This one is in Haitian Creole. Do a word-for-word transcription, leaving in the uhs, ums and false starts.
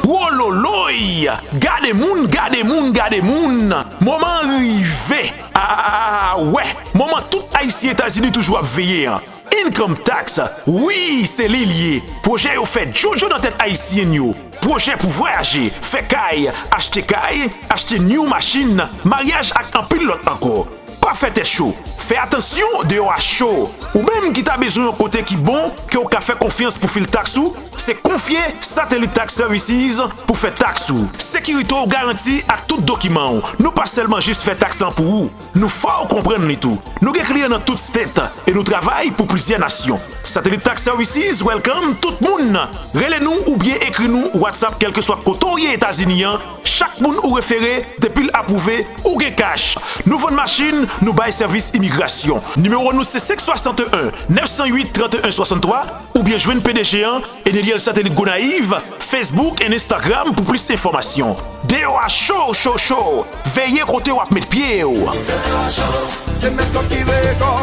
Wololoy! Gade moun, gade moun, gade moun! Moman an rive! Ah wè! Moman tout Ayisyen Etazini toujou ap veye an. Income tax, wi, se li l ye. Pwojè yo fè djodjo nan tèt Ayisyen yo. Pwojè pou vwayaje, fè kay, achte kay, achte new machin, maryaj ak anpil lòt ankò. Pa fè tèt cho. Fè atansyon, deyò a cho. Ou menm ki ta bezwen yon kote ki bon, ke w ka fè konfyans pou fil taks ou, se konfye Satellite Tax Services pou fè taks ou. Sekirite w garanti ak tout dokiman w. Nou pa sèlman jis fè taks lan pou ou. Nou fè w konprann li tou. Nou gen kliyan nan tout state e nou travay pou plizyè nasyon. Satellite Tax Services welcome tout moun. Rele nou oubyen ekri nou WhatsApp kèlkeswa kote w ye Etazini an. Chak moun ou refere, depi l apwouve, ou gen kach. Nou vann machin, nou bay sèvis imigrasyon. Nimewo nou se senk swasanteyen, nèf san uit, tranteyen swasanntwa, oubyen jwenn P D G an, Eneliel Satellite Gonayiv, Facebook and Instagram pou plis enfòmasyon. Deyò a cho, cho, cho! Veye kote w ap met pye w! Se mèt lòt ki rekò.